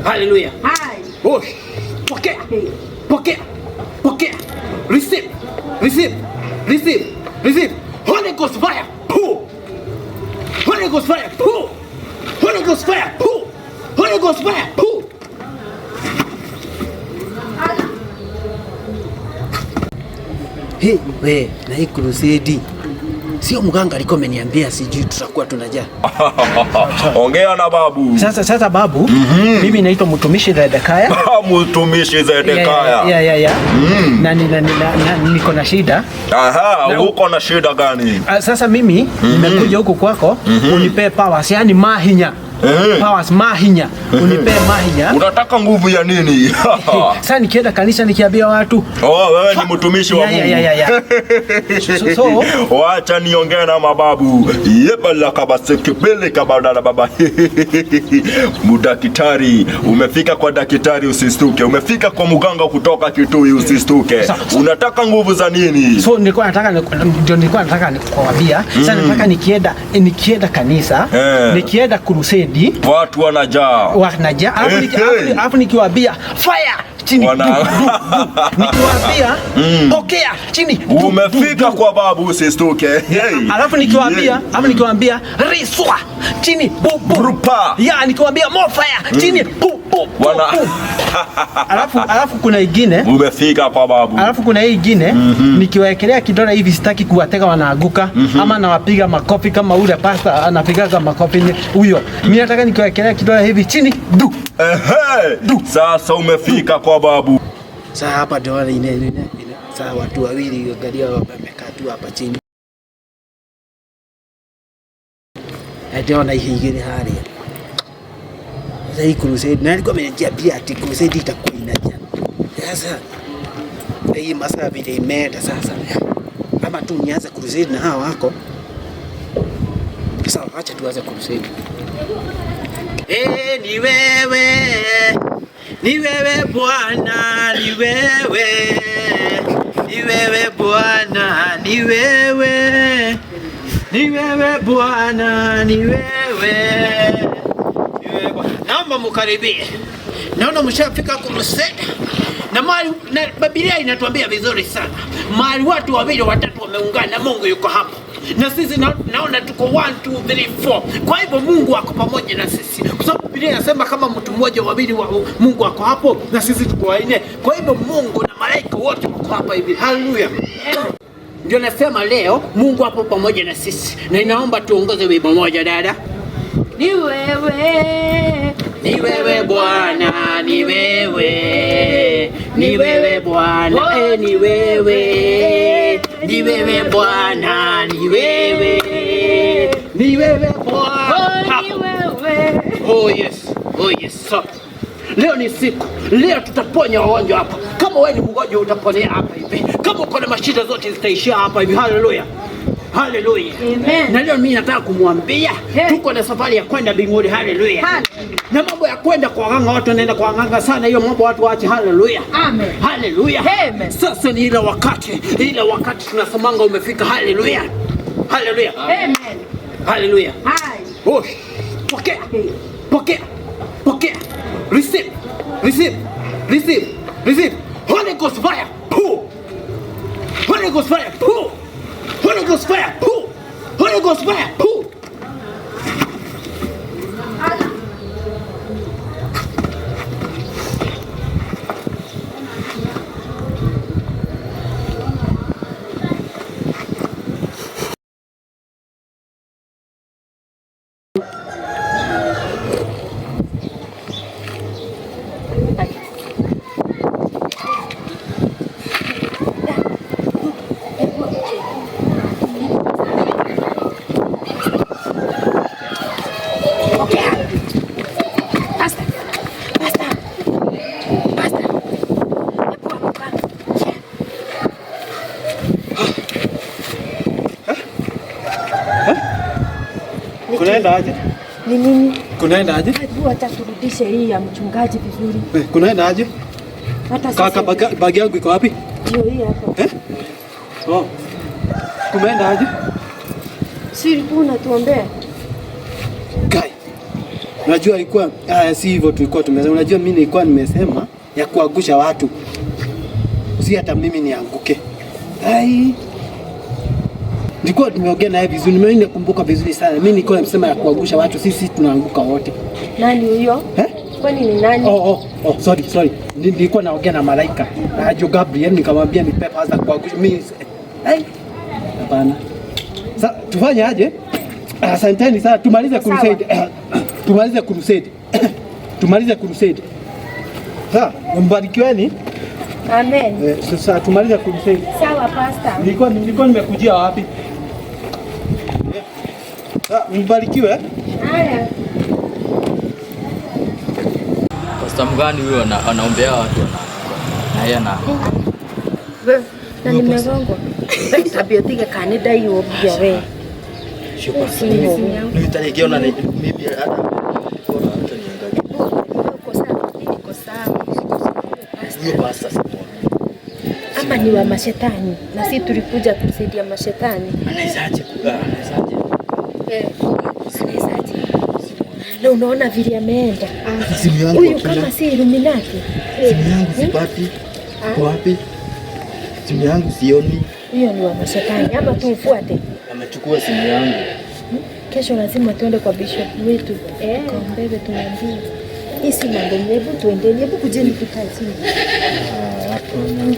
Haleluya. Hai. Oh, pokea. Pokea. Pokea. Receive. Receive. Receive. Receive. Holy Ghost fire. Pull. Holy Ghost fire. Pull. Holy Ghost fire. Pull. Holy Ghost fire. Pull. Hey, we, na hii crusade. Sio mganga alikuwa ameniambia sijui tutakuwa tunajaa. Ongea na babu. Sasa babu, mimi naitwa mtumishi Zedekaya. Mtumishi Zedekaya. Yeah. Na niko na shida. Aha, uko na shida gani? Sasa mimi nimekuja huku kwako unipe powers, yani mahinya. Powers mahinya. Unipe mahinya. Unataka nguvu ya nini? Sasa nikienda kanisa nikiambia watu, Oh, wewe ni mtumishi wa Mungu. Yeah. So Wacha niongee na mababu. Yebala kabasekebele kabadala baba. Mudakitari, umefika kwa dakitari usistuke. Umefika kwa muganga kutoka Kitui usistuke. Unataka nguvu za nini? So nilikuwa nataka ndio nilikuwa nataka nikuambia. Sasa nataka nikienda kanisa, nikienda crusade, Watu wanajaa. Wanajaa. Alafu nikiwaambia fire chini. Nikiwaambia pokea chini. Umefika kwa babu usistuke. Hey. Alafu nikiwaambia, alafu nikiwaambia riswa chini bu bu. Rupa. Ya nikiwaambia more fire chini bu bu bu. Wana- bu. Alafu kuna ingine. Umefika kwa babu. Alafu kuna hii ingine nikiwaekelea kidole hivi sitaki kuwatega wanaanguka, ama nawapiga makofi kama ule pasta anapigaga makofi huyo. Mimi nataka nikiwaekelea kidole hivi chini du. Ehe. Sasa umefika kwa babu. Sasa hapa ndio ine. Sasa watu wawili angalia wamekaa tu hapa chini. Ndio na hii ingine hali. Sasa hii crusade na alikuwa ameniambia ati crusade itakuwa inaja. Sasa hii masaa vile imeenda sasa. Ama tu nianze crusade na hawa wako. Sasa acha tuanze crusade. Ni wewe. Ni wewe Bwana, ni wewe. Ni wewe Bwana, ni wewe. Ni wewe Bwana, ni wewe. Ni wewe Bwana. Naomba mkaribie. Naona mshafika crusade. Na mali na Biblia inatuambia vizuri sana. Mahali watu wawili watatu wameungana, Mungu yuko hapo. Na sisi naona tuko 1 2 3 4. Kwa hivyo Mungu ako pamoja na sisi. Kwa sababu Biblia inasema kama mtu mmoja wawili wa Mungu ako hapo na sisi tuko wanne. Kwa hivyo Mungu na malaika wote wako hapa hivi. Haleluya. Ndio nasema leo Mungu hapo pamoja na sisi. Na inaomba tuongoze wimbo moja dada. Ni wewe. Ni wewe Bwana, ni wewe. Ni wewe Bwana, ni wewe. Ni wewe Bwana, ni wewe. Ni wewe Bwana. Oh, ni wewe. Oh yes, oh yes. So, leo ni siku. Leo tutaponya wagonjwa hapa. Kama wewe ni mgonjwa utaponea hapa hivi. Kama uko na mashida zote zitaishia hapa hivi. Haleluya. Haleluya. Amen. Na leo mimi nataka kumwambia Hey. tuko na safari ya kwenda mbinguni. Haleluya. Haleluya. Na mambo ya kwenda kwa waganga, watu wanaenda kwa waganga sana, hiyo mambo watu waache. Haleluya. Amen. Haleluya. Amen. Sasa ni ile wakati tunasemanga umefika. Haleluya. Haleluya. Amen. Haleluya. Hai. Oh, pokea. Pokea. Pokea. Receive. Receive. Receive. Receive. Holy Ghost fire. Pull. Holy Ghost fire. Pull. Holy Ghost fire. Pull. Holy Ghost fire. Pull. Pastor. Pastor. Pastor. Hebu amka. Kunaenda aje? Ni nini? Kunaenda aje? Hebu acha turudishe hii ya mchungaji vizuri. Kunaenda aje? Hata Kaka, sasa bagi yangu iko wapi? ndio hii hapa. Oh. Kumeenda aje? Si ulikuwa unatuombea? Kai. Unajua ilikuwa si hivyo tulikuwa tumesema. Unajua mimi nilikuwa nimesema ya kuangusha watu. Si hata mimi nianguke. Ai. Nilikuwa tumeongea naye vizuri, mimi nakumbuka vizuri sana. Mimi nilikuwa nimesema ya kuangusha watu, sisi tunaanguka wote. Nani huyo? Eh? Kwani ni nani? Oh, sorry, sorry. Nilikuwa naongea na malaika. Na Joe Gabriel nikamwambia ni pepo za kuangusha mimi. Eh? Hapana. Sasa tufanye aje? Asanteni sana, tumalize Sawa. crusade. Tumalize crusade. Tumalize crusade. Sasa mbarikiweni. Amen. Sasa tumalize crusade. Sawa pastor. Nilikuwa nimekujia wapi? Sasa mbarikiwe. Haya. Pastor mgani huyo anaombea watu na yeye ana We, na nimegongwa. Tabia tiga kanida hiyo pia we. Nitalikiona ni maybe hata bora hata niangalie. Uko sawa? Mimi niko sawa. Huyo pastor simuoni. Ama ni wa mashetani na si tulikuja kusaidia mashetani. Anawezaje anawezaje? Anawezaje? Na unaona vile ameenda. Simu yangu Huyu hakuna. kama si Illuminati. Simu yangu sipati. Kwa wapi? Simu yangu sioni. Huyo ni wa mashetani ama tumfuate. Amechukua simu yangu. Kesho lazima tuende kwa bishop wetu tukaombebe, tumwambie hii si mambo. Hebu tuendeni, hebu kujeni tukae chini. Hapana.